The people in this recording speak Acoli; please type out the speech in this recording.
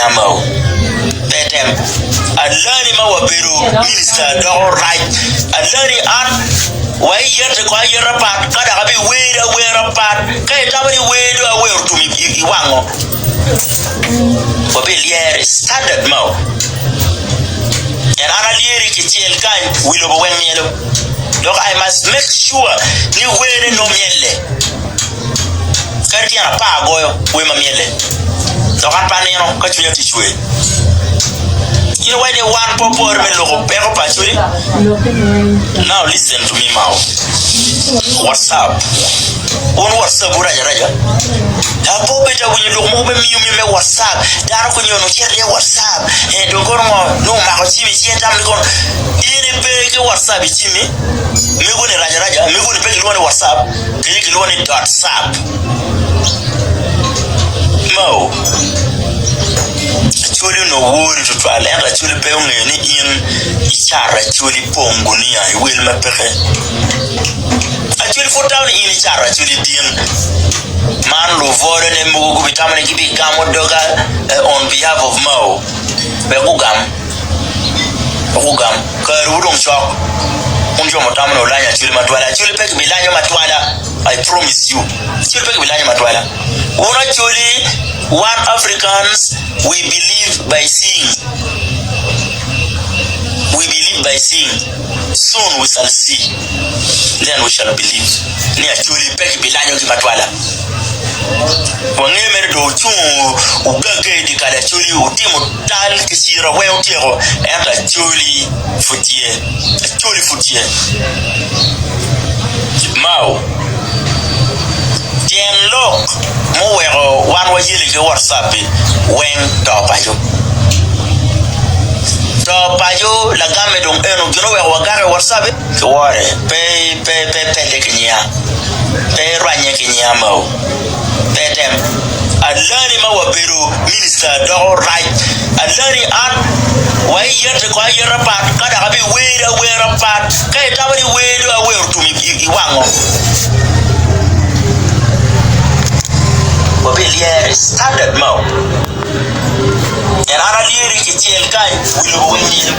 nyiya mao. Pe item. Alani ma wabedo minista doko rac. Alani an wa iyete ko ayeta pat ka dok abi wer awera pat. Ka itamo ni wer dong awero tum iwango. Wabi lyere standard mao. En an alyeri kicel kany wi lobo weng myelo. Dok I must make sure ni werne nongo myelle. Kadi tyen apar agoyo wer ma myelle. Dok an pe anino ka cwinya tye cwer. In iwaco ni wan pe wapore me loko peko pa Acholi? Now listen to me Mao. What's up? Wun what's up wu rac araca. Apo bed awinyo lok mogo me miyo miyo me what's up. Dano konyo onongo cito iye what's up. Eh dong kono ngo nongo omako cim i cinge tamo ni kono in ipe ki what's up i cimmi. Mego ni rac araca. Mego ni pe kilwongo ni what's up. Kenyo kilwongo ni dot sap. Mao. Acholi onongo wori tutwal ento Acholi pe ongeyo ni in icato Acholi pong gunia i wel ma peke. Acholi pud tamo ni in icato Acholi din. Man luvolone mogo gubitamo ni gibigamo doga on behalf of Mao. Wek gugam. Wek gugam. Karewu dong cok. Wun jo mutamo ni wulanyo Acholi matwala. Acholi pe gibilanyo matwala. I promise you. Acholi pe gibilanyo matwala. Wun Acholi, wan Africans, we believe by seeing. We believe by seeing. Soon we shall see. Then we shall believe ni Acholi pe gibilanyogi matwala. Wange mere dong wucung wugagge i dyekal Acholi, wutimo tal ki cira weng wutyeko, ento Acholi pud tye, Acholi pud tye. Mao, tyen lok muweko wan wayelle ki WhatsApp-pi weng to paco. To paco lagamme dong eno gin oweko wagako i WhatsApp-pi ki wore pe pe pe pelle ki nyinga. Pe irwanye ki nyinga mao. Pe item. Alani ma wabedo minista doko rac. Alani an wa iyete ko ayeta pat ka dok abi weri awera pat. Ka itamo ni wer dong awero tum iwango. Wabi lyere standard mao. En an alyeri kicel kany wi lobo weng myel.